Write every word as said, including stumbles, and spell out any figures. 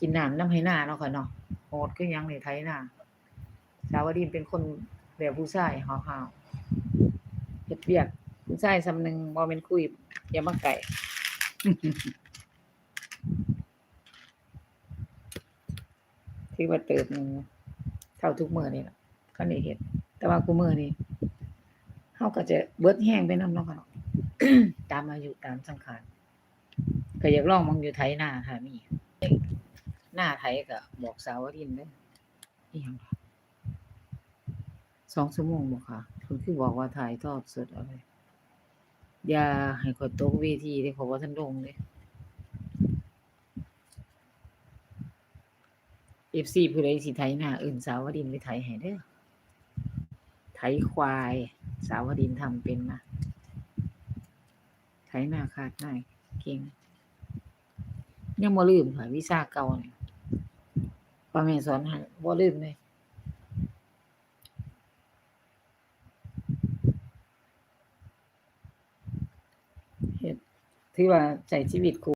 กินน้ำนำไฮ่นาเนาะค่ะเนาะ โหดคือหยังนี่ไถนา สาวดินเป็นคนแบบผู้ชายห้าวๆ เฮ็ดเวียก ผู้ชายส่ำหนึ่ง บ่แม่นคุย อย่ามาใกล้ ถือว่าเติบหนึ่ง เท่าทุกมื้อนี่ล่ะ คันได้เฮ็ด แต่ว่าคุมื้อนี่ เฮาก็จะเบิดแฮงไปนำเนาะค่ะเนาะ ตามอายุตามสังขาร ก็อยากลองเบิ่งอยู่ไถนาถ้ามี นาไถก็บอกสาวดินเด้อ อีหยังวะ สองชั่วโมงบ่คะ เพิ่นคือบอกว่าถ่ายทอดสดเอาเลย อย่าให้ข้อยตกเวทีเด้ ข้อยบ่ทันลงเด้ เอฟซี ผู้ใดสิไถนา เอิ้นสาวดินไปไถให้เด้อ ไถควาย สาวดินทำเป็นนะ ไถนาคาดนายเก่ง ยังบ่ลืมค่ะ วิชาเก่านี่ ป้าแม่สอนให้ บ่ลืมเลย เฮ็ด ถือว่าใช้ชีวิตคู่